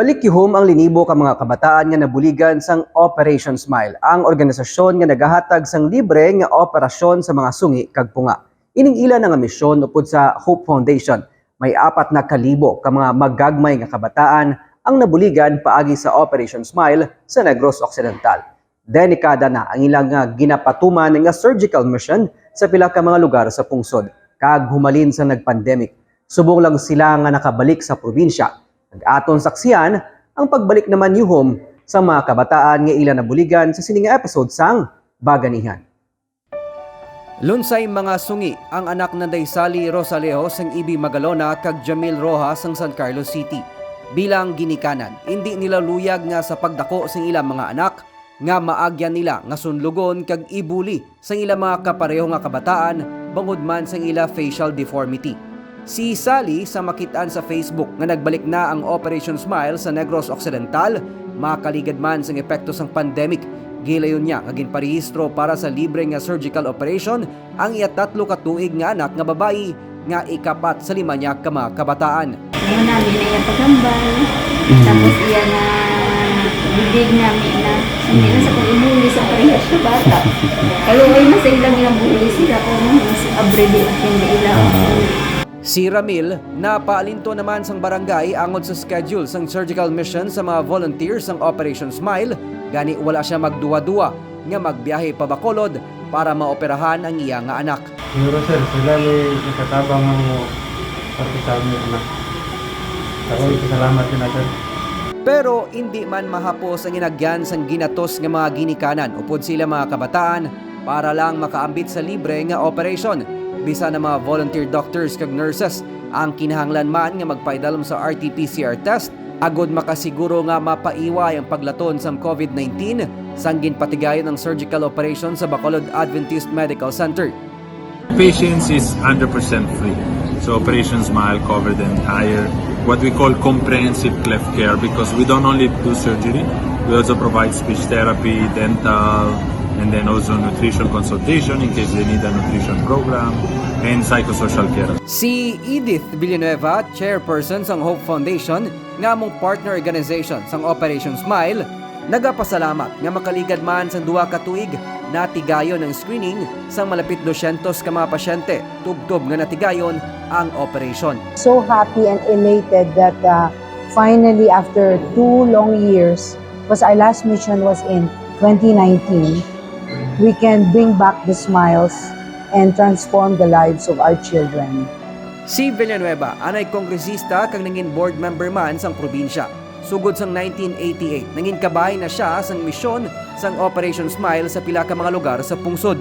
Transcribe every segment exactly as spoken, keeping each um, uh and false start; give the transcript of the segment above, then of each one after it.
Balikyuhom ang linibo ka mga kabataan nga nabuligan sang Operation Smile, ang organisasyon nga nagahatag sang libre nga operasyon sa mga sungi kag punga. Ining ila na nga misyon upod sa Hope Foundation, may apat na kalibo ka mga magagmay nga kabataan ang nabuligan paagi sa Operation Smile sa Negros Occidental. Delikada na ang ilang nga ginapatuman nga surgical mission sa pila ka mga lugar sa pungsod, kag humalin sa nag-pandemic, subong lang sila nga nakabalik sa probinsya. Nag-aton saksihan ang pagbalik naman yuhom sa mga kabataan nga ila nabuligan sa sini nga episode sang Baganihan. Lunsay mga sungi ang anak nanday Sally Rosalejo sang Ibi Magalona kag Jamil Rojas sang San Carlos City. Bilang ginikanan, indi nila luyag nga sa pagdako sang ilang mga anak nga maagyan nila nga sunlugon kag ibuli sang ilang mga kapareho nga kabataan bangod man sang ila facial deformity. Si Sally, sa makit-an sa Facebook nga nagbalik na ang Operation Smile sa Negros Occidental, makaligad man sang epekto sang pandemic, gilayon niya nga ginparehistro para sa libre nga surgical operation ang iya tatlo ka tuig nga anak nga babayi nga ikapat sa lima niya ka mga kabataan. Ano namin na iya pagambal, tapos iya na bibig namin na hindi na sa pag-ibuli sa parehas sa bata. Kaluoy na sa ilang ginabuli sila kung mas abrede ang hindi ila. Si Ramil, napaalinto naman sang barangay angod sa schedule sang surgical mission sa mga volunteers sang Operation Smile, gani wala siya magduwa-duwa nga magbiyahe pa Bacolod para maoperahan ang iya nga anak. Siguro, sir, sila may nakatabang ang parte sa aming anak. Ako, salamat din na, sir. Pero indi man mahapos ang inagyan sang ginatos nga mga ginikanan upod sila mga kabataan para lang makaambit sa libre nga operasyon. Bisan ang mga volunteer doctors kag nurses ang kinahanglan man nga magpaidalom sa R T P C R test agod makasiguro nga mapaiway ang paglaton sang COVID nineteen sang ginpatigayon ang surgical operation sa Bacolod Adventist Medical Center. Patients is hundred percent free. So Operation Smile cover the entire, what we call comprehensive cleft care, because we don't only do surgery, we also provide speech therapy, dental, and then also nutrition consultation in case they need a nutrition program, and psychosocial care. Si Edith Villanueva, chairperson sang Hope Foundation, nga among partner organization sang Operation Smile, nagapasalamat nga makaligad man sang duha ka tuig, natigayon ang screening sang malapit dosyentos ka mga pasyente, tubtob nga natigayon ang operasyon. So happy and elated that, uh, finally, after two long years, because our last mission was in twenty nineteen, we can bring back the smiles and transform the lives of our children. Si Villanueva anay kongresista kag nangin board member man sang probinsya. Sugod sang nineteen eighty-eight, nangin kabahin na sia sang misyon sang Operation Smile sa pila ka mga lugar sa pungsod.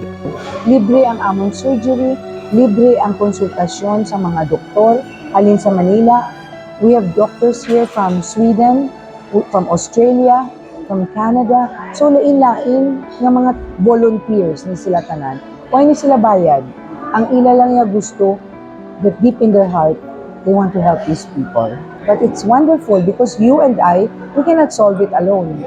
Libre ang amon surgery, libre ang konsultasyon sa mga doktor halin sa Manila. We have doctors here from Sweden, from Australia, from Canada. So, lain-lain nga mga volunteers ni sila tanan. Wala ni sila bayad. Ang ila lang nga gusto, that deep in their heart, they want to help these people. But it's wonderful because you and I, we cannot solve it alone.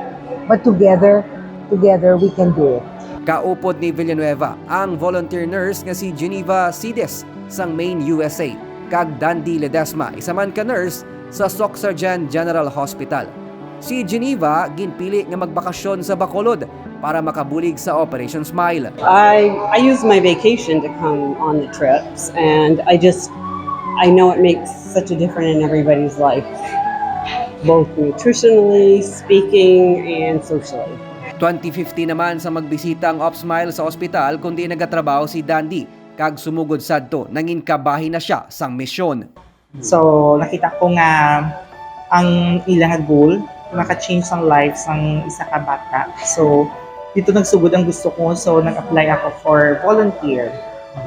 But together, together, we can do it. Kaupod ni Villanueva ang volunteer nurse nga si Geneva Cides sang Maine, U S A, kag Dandy Ledesma, isa man ka nurse sa Socsagen General Hospital. Si Geneva ginpili nga magbakasyon sa Bacolod para makabulig sa Operation Smile. I, I use my vacation to come on the trips, and I just, I know it makes such a difference in everybody's life, both nutritionally speaking and socially. Twenty fifteen naman sa magbisita ang OpSmile sa ospital, kundi nagatrabaho si Dandy, kag sumugod sadto, nangin kabahin na sia sang misyon. So, nakita ko nga ang ila nga goal, maka-change ang life sang isa ka bata. So, dito nagsugod ang gusto ko. So, nag-apply ako for volunteer.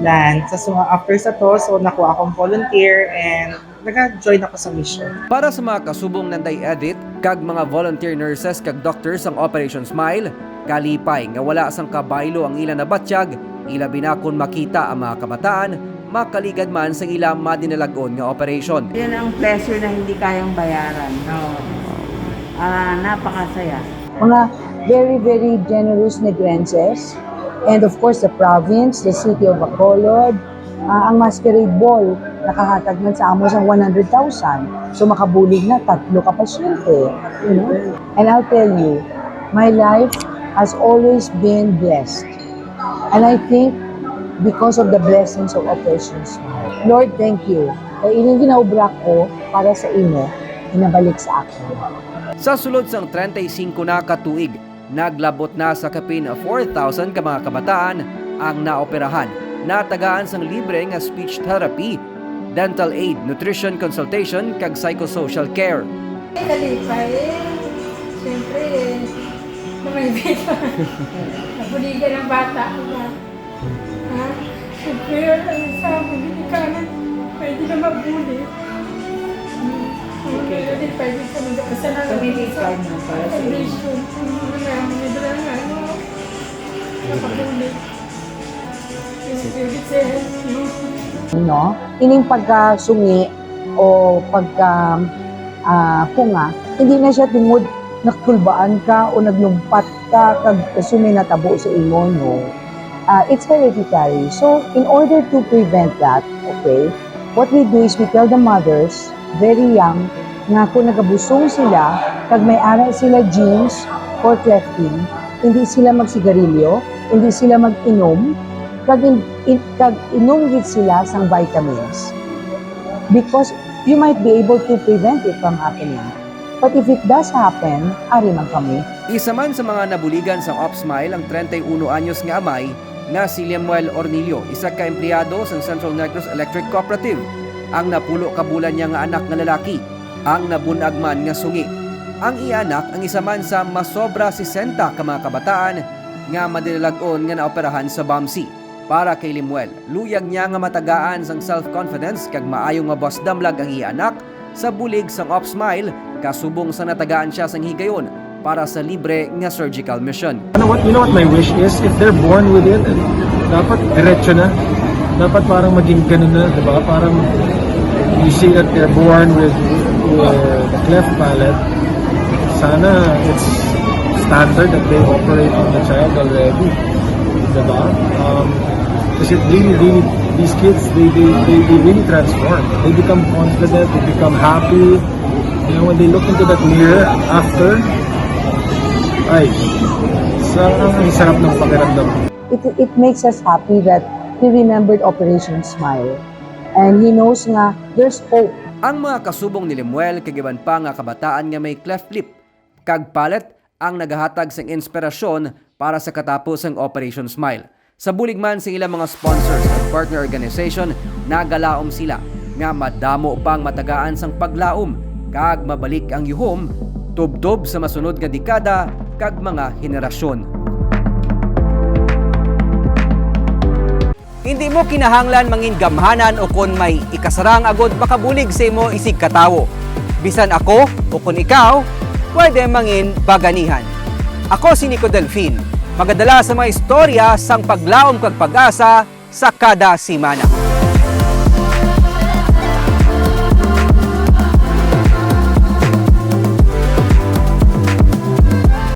Then, sa suma-, after sa to, so, nakuha akong volunteer and nag-join ako sa mission. Para sa mga kasubong nanday Edith kag mga volunteer nurses kag doctors sang Operation Smile, kalipay nga wala sang kabaylo ang ila nabatyag, ilabi na kon makita ang mga kabataan makaligad man sang ila madinalag-on nga operasyon. Yan ang pleasure na hindi kayang bayaran. No? Ah, napakasaya. Mga very, very generous Negrenses. And of course, the province, the city of Bacolod, ah, ang Masquerade Ball. Nakahatag man sa amo sang one hundred thousand. So, makabulig na tatlo ka pasyente. You know? And I'll tell you, my life has always been blessed. And I think because of the blessings of Operation Smile. Lord, thank you. Kay ining ginaobra ko para sa imo, inabalik sa akin. Sa sulod sang treinta y cinco na ka tuig, naglabot na sa kapin four thousand ka mga kabataan ang naoperahan, natagaan sang libre nga speech therapy, dental aid, nutrition consultation, kag psychosocial care. Kalipay, siyempre, eh, may bita. Nabuligan ang bata, di ba? Ha? Siyempre, ang sa mga ginikanan, pwede na mabuli. Hmm. Ang meron din, pwede sa mga kasalanan. Community card mo para sa inyo. Foundation. Ang mga namin nila nga, ano, nakabuli. Yung spirit sa help you. No? Ining pagkasungi o pagka ah, punga, hindi na siya tungod nakulbaan ka o naglumpat ka kag sumi natabo sa imo, no? Ah, it's hereditary. So, in order to prevent that, okay, what we do is we tell the mothers very young nga kung nagabusong sila kag may ara sila genes for clefting, hindi sila magsigarilyo, hindi sila mag-inom, kag, in, in, kag inom gid sila sang vitamins. Because you might be able to prevent it from happening. But if it does happen, ari man kami. Isa man sa mga nabuligan sang OpSmile ang treinta y uno anyos nga amay nga si Lemuel Ornilio, isa ka empleyado sang Central Negros Electric Cooperative. Ang napulo ka bulan niya nga anak nga lalaki ang nabun-ag man nga sungi. Ang iya anak ang isa man sa masobra sesenta ka mga kabataan nga madinalag-on nga naoperahan sa BAMC. Para kay Lemuel, luyag niya nga matagaan sang self-confidence kag maayo nga buas damlag ang iya anak sa bulig sang OpSmile, kasubong sang natagaan sia sang higayon para sa libre nga surgical mission. Ano what, you know what my wish is? If they're born with it, dapat diretso na. Dapat parang maging ganun na, di ba? Parang you see that they're born with, with a cleft palate. Sana it's standard that they operate on the child already. Di ba? Um, kasi really, really, these kids, they, they, they, they really transform. They become confident, they become happy. You know, when they look into that mirror after, ay, sa, ang, ang sarap ng pakiramdam. It, it makes us happy that he remembered Operation Smile. And he knows nga there's hope. Ang mga kasubong ni Lemuel kag iban pa nga kabataan nga may cleft lip kag palate ang nagahatag sang inspirasyon para sa katapo sang Operation Smile. Sa bulig man sa ilang mga sponsors ug partner organization, nagalaom sila nga madamo pang matagaan sang paglaom kag mabalik ang yuhom tubtob sa masunod nga dekada kag mga henerasyon. Hindi mo kinahanglan mangin gamhanan o kon may ikasarang agod makabulig sa imo isig ka tawo. Bisan ako o kon ikaw, pwede mangin baganihan. Ako si Nico Delfin, magadala sa mga istorya sang paglaom kag pag-asa sa kada semana.